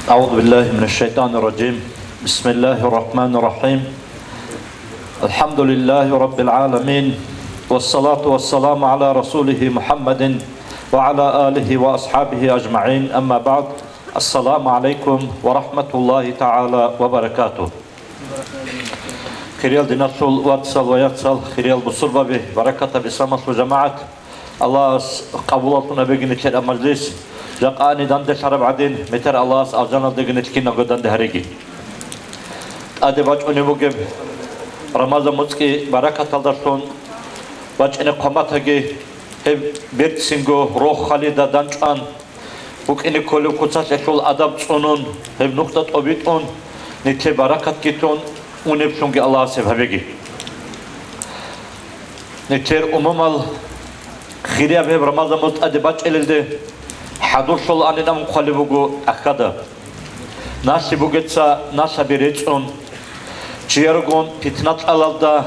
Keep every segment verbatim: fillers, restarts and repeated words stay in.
أعوذ بالله من الشيطان الرجيم. بسم الله الرحمن الرحيم. الحمد لله رب العالمين. والصلاة والسلام على رسوله محمد وعلى آله وأصحابه أجمعين. أما بعد. السلام عليكم ورحمة الله تعالى وبركاته. Хириял диналъул вацал ва яцал, хириял бусурбаби, баракатаб исламалъул жамагӀат, Аллагьас къабулаллъун абегин нилъер мажлис, жакъани данделъараб гӀадин, метер Аллагьас алжаналдеги нилъ киналго данде гьареги. ТӀаде бачӀунеб бугеб Рамазан муцӀги баракаталдалъун бачӀине хъваматаги, гьеб берцинго рохалида данчӀван, букӀине кколеб куцалъелъул адаб цӀунун, гьеб нухда тӀобитӀун, нилъер баракатги тун унеблъунги Аллагьас гьеб гьабеги. Нилъер умумал хирияб гьеб Рамазан муцӀ тӀаде бачӀелелде хӀадурлъул анин абун хъвалеб буго тӀахьада. Налъи бугеца налъаби рецӀун, чияр ругон питна-кьалалда,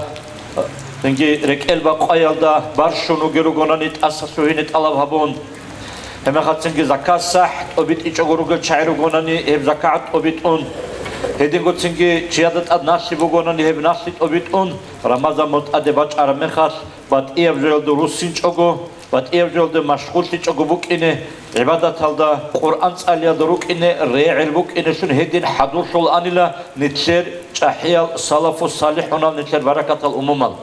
цинги рекӀел бакъваялда барщун вугел ругонани, тӀаса лъугьине тӀалаб гьабун, гьебмехалцинги закат сахӀ тӀобитӀичӀого ругел чагӀи ругонани, гьеб закагӀат тӀобитӀун, гьединго цинги чияда тӀад налъи бугонани, гьеб налъи тӀобитӀун, Рамазан муцӀ тӀаде бачӀараб мехалъ, батӀияб жоялда руссинчӀого, батӀияб жоялда машгъуллъичӀого букӀине, гӀибадаталда, Къуръан цӀалиялда рукӀине регӀел букӀинелъун гьедин хӀадурлъул анила нилъер чӀахӀиял салафу-салихӀунал, нилъер баракатал умумал.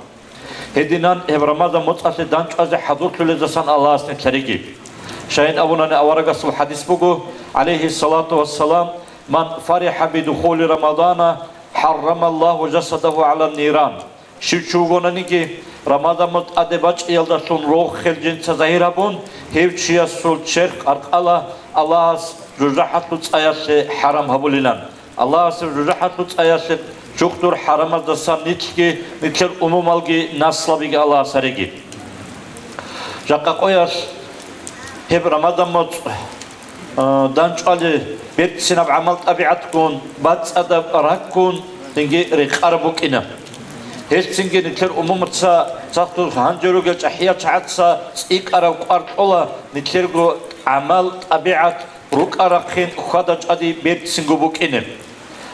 Гьединан гьеб Рамазан муцӀалъе данчӀвазе хӀадурлъулезасан Аллагьас нилъериги. Щайин абунани аварагасул хӀадис буго, гӀалайгьиссалату вассалам: «Ман фарихӀа бидухули Рамадана, хӀаррамаллагьу жасадагьу гӀалан ниран». Щив чи вугонаниги, Рамазан муцӀ тӀаде бачӀиялдалъун рохел жинца загьир гьабун, гьев чиясул черх къаркъала Аллагьас жужахӀалъул цӀаялъе хӀарам гьабулилан. Аллагьас гьев жужахӀалъул цӀаялъе чухъдур хӀарамаздасан нилъги, нилъер умумалги наслабиги Аллагьас гьареги. Жакъа къоялъ гьеб Рамазан муцӀ, а, данчӀвали берцинаб гӀамал-тӀабигӀатгун, бацӀцӀадаб ракӀгун цинги рекъараб букӀина. Гьелъцинги нилъер умумаца, цадахъ гьанже ругел чӀахӀиял чагӀаца цӀикӀкӀараб кӀвар кьола нилъерго гӀамал-тӀабигӀат рукӀа-рахъин хьвада чӀвади берцинго букӀине.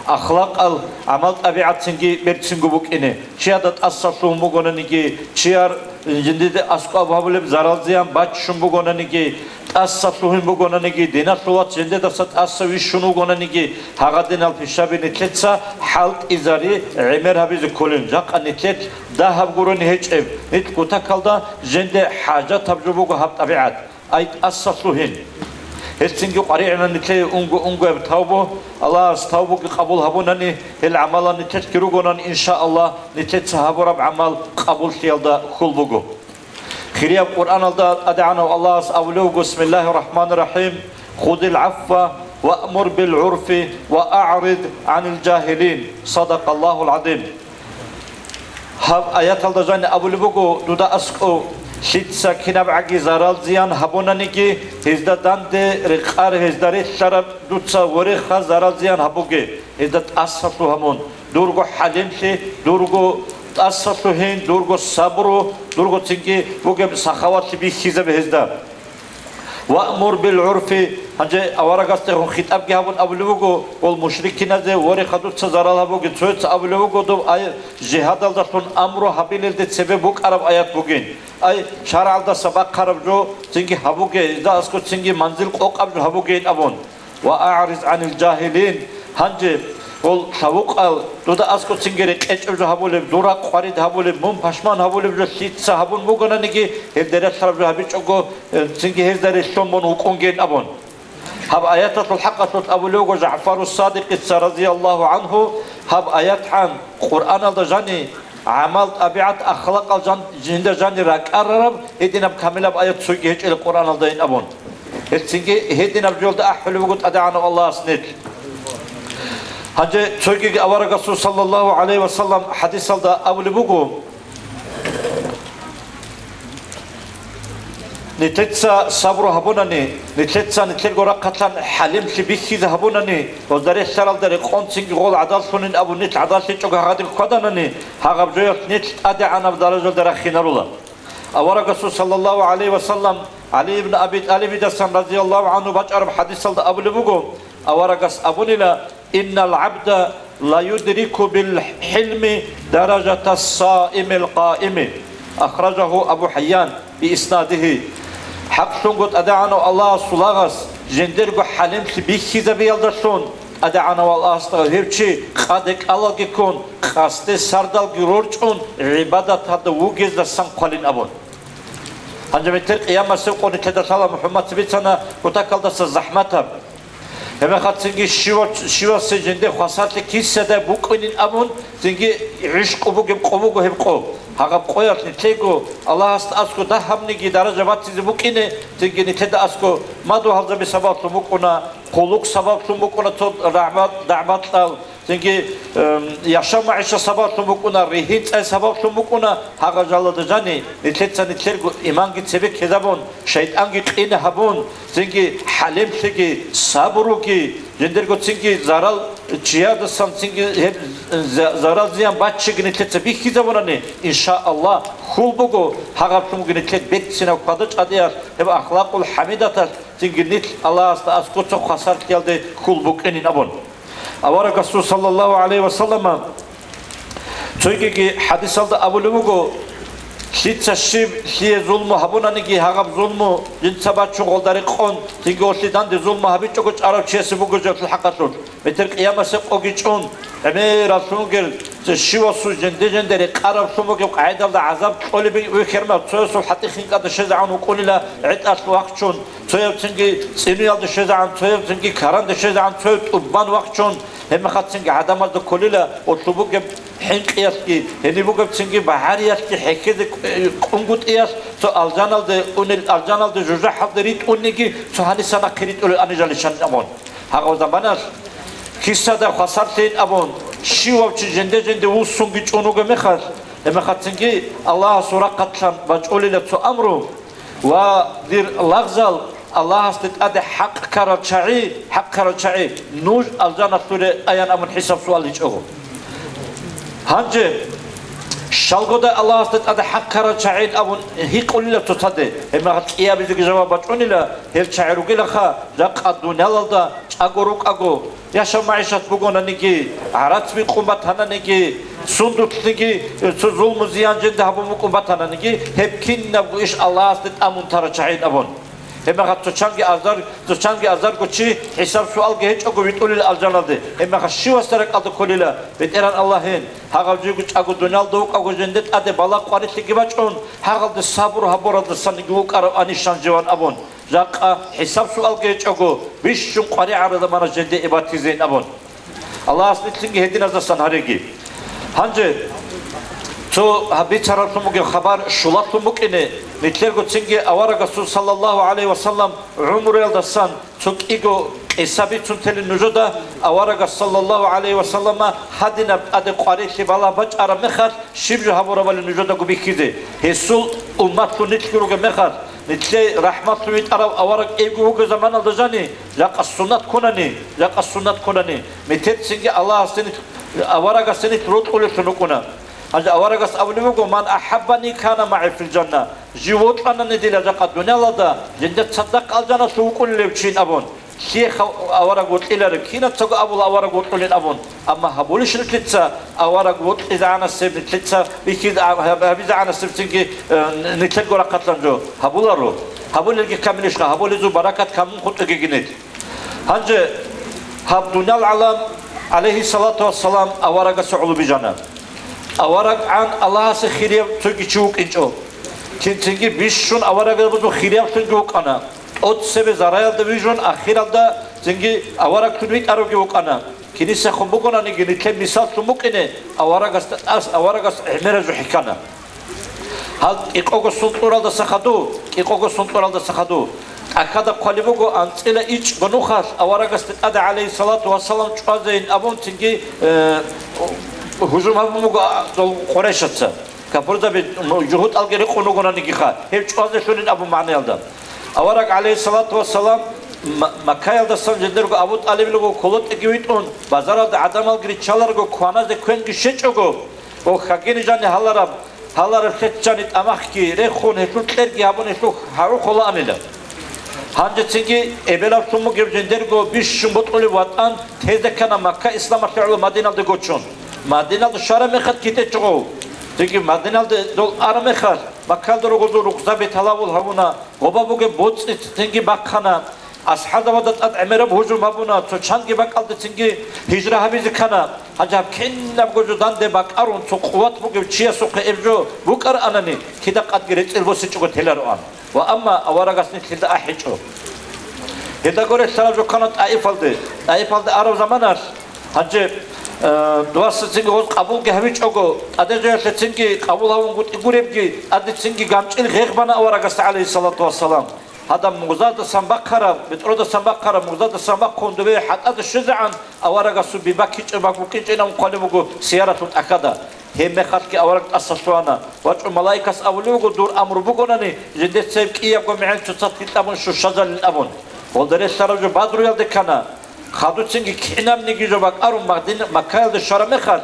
Ахлакъал гӀамал-тӀабигӀатцинги берцинго букӀине. Чияда тӀаса лъугьун бугонаниги, чияр жиндиде аскӀоб гьабулеб зарал-зиян баччун бугонаниги, тӀаса лъугьин бугонаниги, диналъул вац жиндедаса тӀаса вищун вугонаниги, гьагъадинал пишаби нилъеца хӀалтӀизари гӀемер гьабизе кколин. Жакъа нилъер дагьаб гурони гьечӀеб, нилъ кутакалда жинде хӀажатаб жо буго гьаб тӀабигӀат. Ай, тӀаса лъугьин. Гьелъцинги къваригӀуна нилъее унго-унгояб тавбу. Аллагьас тавбуги къабул гьабунани, гьел гӀамалал нилъелъги ругонани, иншааллагь, нилъеца гьабураб гӀамал къабуллъиялда хьул буго. Хирияб Къуръаналда ТӀадегӀанав Аллагьас абулев вуго: «Бисмиллагьир рахӀманир рахӀим. Худил гӀафва ваъмур бил гӀурфи ва аърид гӀанил жагьилин». Садакъаллагьул гӀазим. Гьаб аяталда жани абулеб буго: «Дуда аскӀов, лъица кинабгӀаги зарал-зиян гьабунаниги, гьезда данде рекъар, гьезда релълъараб дуца вореха, зарал-зиян гьабуге, гьезда тӀаса лъугьа мун, дурго хӀалимлъи, дурго тӀаса лъугьин, дурго сабру, дурго цинги бугеб сахаватлъи бихьизабе гьезда». «Ваъмур бил гӀурфи», гьанже аварагасдехун хитӀабги гьабун абулеб буго, гъол мушрикиназе: «Вореха, дуца зарал гьабуге». Цояца абулеб буго: «Доб ай жигьадалдалъун амру гьабилелде цебе букӀараб аят бугин. Ай, шаргӀалдаса бахъараб жо цинги гьабуге, гьезда аскӀов цинги манзил къокъаб жо гьабугейин», – абун. «Ва аъриз гӀанил жагьилин». Гьанже, гъол лъавукъал, дуда аскӀов цинги рекъечӀеб жо гьабулеб, дур ракъ къварид гьабулеб, мун пашман гьабулеб жо лъица гьабун бугонаниги, гьел дерелъараб жо гьабичӀого, э, цинги гьезда релълъун мун вукӀунгейин абун. Гьаб аяталъул хӀакъалъулъ абулев вуго ЖагӀфару Садикъица, разияллагьу гӀангьу, гьаб аятгӀан Къуръаналда жани гӀамал, тӀабигӀат, ахлакъал жан-, жинда жани ракӀарараб гьединаб камилаб аят цойги гьечӀила Къуръаналдайин абун. Гьелцинги гьединаб жолда ахӀулеб буго ТӀадегӀанав Аллагьас нилъ. Гьанже цойгиги аварагасул саллаллагьу гӀалайгьи ва саллам хӀадисалда абулеб буго: «Нилъеца сабру гьабунани, нилъеца нилъерго рахъалъан хӀалимлъи бихьизе гьабунани, гьезда релълъаралда рекъонцинги гъол гӀадаллъунин абун нилъ гӀадаллъичӀого гьагъадин хьваданани, гьагъаб жоялъ нилъ тӀадегӀанаб даражалда рахинарула». Аварагасул саллаллагьу гӀалайгьи ва саллам ГӀали ибн Аби ТӀалибидасан, разияллагьу гӀангьу, бачӀараб хӀадисалда абулеб буго: Аварагас абунила: «Иннал гӀабда ла юдрику бил хӀилми даражата саимил къаими». Ахражагьу Абу ХӀайян бииснадигьи. ХӀакълъунго ТӀадегӀанав Аллагьасул лагъас жиндирго хӀалимлъи бихьизабиялдалъун, ТӀадегӀанав Аллагьасда гьев чи къаде кӀалалги ккун, къасде сардалги рорчӀун, гӀибадаталда вугездасан хъвалин абун. Гьанже метер къиямасеб къо нилъеда лъала МухӀаммад цебе бицана кутакалдаса захӀматаб. Гьебмехалъ цинги щивав-, щивасе жинде хвасарлъи кисадай букӀинин абун, цинги гӀишкъу бугеб къо буго гьеб къо. Гьагъаб къоялъ нилъего Аллагьасда аскӀо дагьабниги даража батизе букӀине, цинги нилъеда аскӀо мадугьалзаби сабаблъун букӀуна, хъулухъ сабаблъун букӀуна цо рагӀмат-, дагӀбатӀал, цинги, эм, яшав-магӀиша сабаблъун букӀуна, ригьин-цӀай сабаблъун букӀуна, гьагъа жалада жани, нилъеца нилъерго иманги цебе ккезабун, шайтӀанги къине гьабун, цинги хӀалимлъиги, сабуруги, жиндирго цинги зарал чиядасан цинги гьеб за-, зарал-зиян баччиги нилъеца бихьизабунани, иншааллагь, хьул буго, гьагъаблъунги нилъер берцинаб хьвада-чӀадиялъ, гьеб ахлакъул хӀамидаталъ цинги нилъ Аллагьасда аскӀоца хвасарлъиялде хьул букӀинин абун. Авараг Расул саллаллагьу гӀалайгьи ва саллама цойгиги хӀадисалда абулеб буго: «Лъица щиб лъие зулму гьабунаниги, гьагъаб зулму жинца бачун гъолда рекъон, цинги гъолъие данде зулму гьабичӀого чӀарав чиясе буго жо хӀакъалъулъ». Метер къиямасеб къоги чӀун, гӀемераллъун вугел щивасул жинде-жинде рекъараблъун бугеб къагӀидалда гӀазаб кьолеб вихьармав, цоясул хӀатӀихъинкӀалда щвезегӀан вукӀунила гӀетӀалъ вахчун, цояв цинги цӀинуялда щвезегӀан, цояв цинги каранда щвезегӀан, цояв тӀубан вахчун, гьебмехалъ цинги гӀадамазда кколила гъолъул бугеб хӀинкъиялъги, гьениб бугеб цинги багӀариялъги хӀехьезе кӀунгутӀиялъ, цо алжаналде унел, алжаналде жужахӀалде ритӀунниги, цо гьаниса нахъе ритӀулел анижалищан абун. Гьагъав заманалъ кисада хвасарлъейин абун, щивав чи жинде-жинде вуссунги чӀун вуго мехалъ, гьебмехалъ цинги Аллагьасул рахъалъан бачӀолила цо амру, ва дир лагъзал, Аллагьасде тӀаде хӀакъ ккарал чагӀи, хӀакъ ккарал чагӀи, нуж алжаналъуре аян абун хӀисаб-суал гьечӀого. Гьанже щалгодай Аллагьасде тӀаде хӀакъ ккарал чагӀин абун гьикъулила цоцаде, гьебмехалъ кӀиабизеги жаваб бачӀунила, гьел чагӀи ругилаха, жакъа дуниялалда чӀаго рукӀаго, яшав-магӀишат бугонаниги, гӀарац бикъун батананиги, сундулъниги, цо зулму-зиян жинда гьабун букӀун батананиги, гьеб кинабго иш Аллагьасде тӀамун тарал чагӀин абун. Гьебмехалъ цо чанги азар-, цо чанги азарго чи хӀисаб-суалги гьечӀого витӀулел алжаналде. Гьебмехалъ щивасда ракӀалда кколила, БетӀергьан Аллагьин, гьагъав жиго чӀаго дуниялда вукӀаго жинде тӀаде балагь къварилъиги бачӀун, гьагъалде сабур гьабуралдасаниги вукӀарав анищан живан абун. Жакъа хӀисаб-суалги гьечӀого, бищун къваригӀа гӀадамал жинде батизейин абун. Аллагьас нилъинги гьединаздасан гьареги. Гьанже цо гьаб бицараблъун бугеб хабар щулалъун букӀине, нилъерго цинги аварагасул саллаллагьу гӀалайгьи ва саллам гӀумруялдасан цо кӀиго къиса бицун телин нужеда, аварагас саллаллагьу гӀалайгьи ва саллама гьадинаб тӀаде къварилъи балагь бачӀараб мехалъ, щиб жо гьабурабали нужедаго бихьизе, гьесул умматлъун нилъги ругеб мехалъ, нилъее рахӀматлъун витӀарав авараг эвги вуго заманалда жани, жакъа суннат ккунани, жакъа суннат ккунани, метерцинги Аллагьасде нилъ, аварагасде нилъ рокьулеллъун рукӀуна. Гьанже аварагас абулеб буго: «Ман ахӀаббани, кана магӀи фил жанна». Жив вокьанани дила жакъа дуниялалда, жинда цадахъ алжаналъув вукӀунилев чин абун. Лъие хав-, авараг вокьиларев, кинацаго абула авараг вокьулин абун. Амма гьабулищ нилъеца авараг вокьизегӀанасеб, нилъеца бихьиз-, гьаб-, гьабизегӀанасеб цинги, э, нилъерго рахъалъан жо гьабуларо? Гьабулелги камилищха, гьабулезул баракат камун хутӀугеги нилъ. Гьанже гьаб дуниял гӀалам, гӀалайгьиссалату вассалам, аварагасда гӀоло бижана. АвараггӀан Аллагьасе хирияб цоги чи вукӀинчӀо. Цин-цинги бищун аварагзабазул хирияблъунги вукӀана. ТӀоцебе зараялда вижун, ахиралда цинги авараглъун витӀаравги вукӀана. Кинисехун бугонаниги, нилъер мисаллъун букӀине, аварагасда тӀас, аварагас гӀемераб жо хӀехьана. Гьал кӀикъого сункьуралдаса хадув, кӀикъого сункьуралдаса хадув. ТӀахьада хъвалеб буго, анцӀила ичӀго нухалъ аварагасде тӀаде, гӀалайгьиссалату вассалам, чӀвазейин абун цинги, э, гьужум гьабун буго, а, дол къурайшаца. Капурзаби жугьутӀалги рекъон ругонанигиха, гьев чӀвазелъулин абун магӀнаялда. Авараг, гӀалайгьиссалату вассалам, Ма-, Маккаялдасан жидерго Абу ТӀалибилго колотӀиги витӀун, базаралда гӀадамалги риччаларго, кваназе квенги щечӀого, ва хагини жани гьалараб, гьалараб лъеццани тӀамахги рехун, гьелъул кьерги гьабун, гьелъул гьару холаанила. Гьанже цинги эбелаллъун бугеб жиндирго бищун бутӀулеб ватӀан тезе ккана Макка исламалъе гӀоло Мадиналде гочун. Мадиналде щвараб мехалъ китӀе чӀого. Цинги Мадиналде дол араб мехалъ, Маккалда ругозул рукъзаби талавул гьавуна, гъоба бугеб боцӀи цинги бахъана. АсхӀабзабазда тӀад гӀемераб гьужум гьабуна, цо чанги бакӀалде цинги гьижра гьабизе ккана. Гьанже гьаб кинабго жо данде бакӀарун, цо къуват бугев чиясухъе эб жо букӀаранани, кида къадги рецӀел босичӀого телароан. Ва амма аварагас нилъеда ахӀичӀо. Гьелдаго релълъараб жо ккана ТӀаифалде. ТӀаифалде араб заманалъ, гьанже, э, дугьасацинги гъоз къабулги гьавичӀого, тӀадежаялъецинги къабул гьавунгутӀи гуребги, тӀадецинги ганчӀил гъегъ бана аварагасда, гӀалайгьиссалату вассалам. Гьадаб мугъзадасан бахъараб, бетӀродасан бахъараб, мугъзадасан бахъун добе хӀатӀаде щвезегӀан, аварагасул би бакичӀеб бакбукӀинчӀинабун хъвалеб буго сияратул тӀахьада. Гьеб мехалъги авараг тӀасалъугьана. ВачӀун малаикас абулеб буго, дур амру бугонани, жиндеца гьеб кӀиябго мегӀел цоцазги кьабун щущазарин абун. Гъолда релълъараб жо Бадруялде ккана. Хадуцинги кинабниги жо бакӀарун Мадина-, Маккаялде щвараб мехалъ,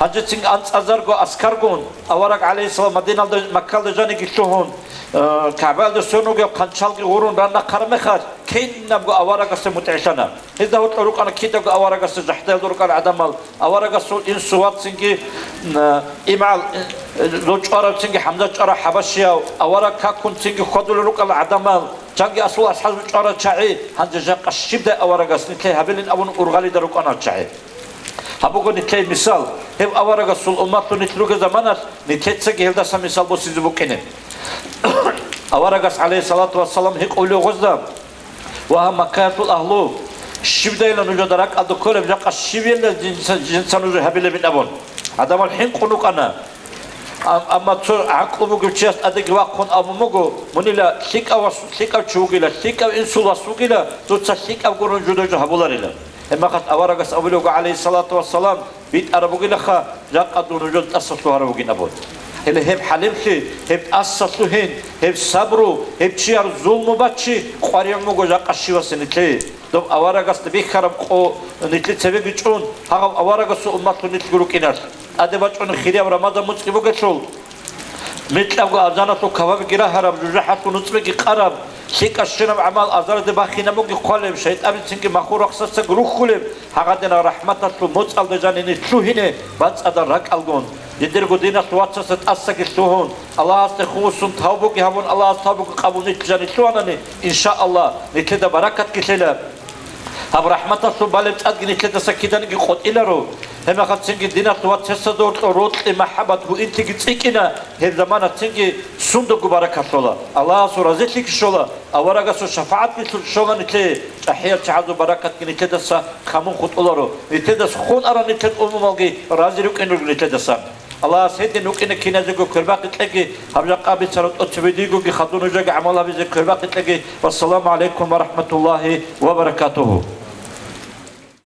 гьанжецинги анцӀазарго аскаргун, авараг, гӀалайгьиссалам, Мадиналда, Маккалда жаниги лъугьун, э, КагӀбаялда сверун ругел хъанчалги гъурун ран рахъараб мехалъ, кинабго аварагасде мутӀигӀлъана. Гьезда гьоркьор рукӀана кидаго аварагасда жахӀдаялда рукӀарал гӀадамал, аварагасул инсу вацинги, м, имгӀал, э, зо чӀваравцинги ХӀамзат чӀварав хӀабашияв, авараг какунцинги хьвадулел рукӀарал гӀадамал, чанги асул асхӀабзул чӀварал чагӀи, гьанже жакъа щибдай аварагас нилъее гьабилин абун ургъалида рукӀана чагӀи. Гьаб буго нилъее мисал, гьев аварагасул умматлъун нилъ ругел заманалъ нилъецаги гьелдаса мисал босизе букӀине. Аварагас, гӀалайгьиссалату вассалам, гьикъулев гъозда, Ва гьаб Маккаялъул агьлу, щибдайила нужеда ракӀалда кколеб, жакъа щиб-, ила жинца, жинца нужее гьабилебин абун. Гьадамал хӀинкъун рукӀана. Ам-, амма цо гӀакълу бугев чияс тӀадеги вахъун абун буго, мунила лъикӀав вас, лъикӀав чи вугила, лъикӀав инсул вас вугила, дуца лъикӀаб гурун жудой жо гьабуларила. Гьебмехалъ аварагас абулеб буго, гӀалайгьиссалату вассалам, битӀараб бугилаха, жакъа дун нужеда тӀасалъугьарав вугин абун. Гьеле гьеб хӀалимлъи, гьеб тӀасалъугьин, гьеб сабру, гьеб чияр зулму бачи къваригӀун буго жакъа щивасе нилъее. Доб аварагасда бихьараб къо нилъе цебеги чӀун, гьагъав аварагасул умматлъун нилъго рукӀиналъ. ТӀаде бачӀунеб хирияб Рамазан муцӀги бугелъул, микьабго алжаналъул кавабиги рагьараб, жужахӀалъул нуцӀбиги къараб, лъикӀабщинаб гӀамал азарде бахинабунги хъвалеб, шайтӀабицинги махул рахсацаги рухьулеб, гьагъадинаб рахӀматалъул моцӀалда жанине лъугьине бацӀцӀадал ракӀалгун, жидерго диналъул вацасда тӀасаги лъугьун, Аллагьасде хъувусун тавбуги гьабун, Аллагьас тавбуги къабул нилъ жаниб лъугьанани, иншааллагь, нилъеда баракатги лъела. Гьаб рахӀматалъул балеб цӀадги нилъедаса киданиги къотӀиларо. Гьебмехалъ цинги диналъул вацасда гьоркьор рокьи, махӀаббат, гьуинлъиги цӀикӀкӀина, гьеб замана цинги сундаго баракат лъола. Аллагьасул разилъиги щола, аварагасул шафагӀатги лъу-, щола нилъее. ЧӀахӀиял чагӀазул баракатги нилъедаса камун хутӀуларо. Нилъедаса хун арал нилъер умумалги рази рукӀин руго нилъедаса. Аллагьас гьедин рукӀине киназего квербакъи кьеги, гьаб жакъа бицараб тӀоцебе дигоги хадур нужееги гӀамал гьабизе квербакъи кьеги. Вассаламу гӀалайкум ва рахӀматуллагьи ва баракатугьу.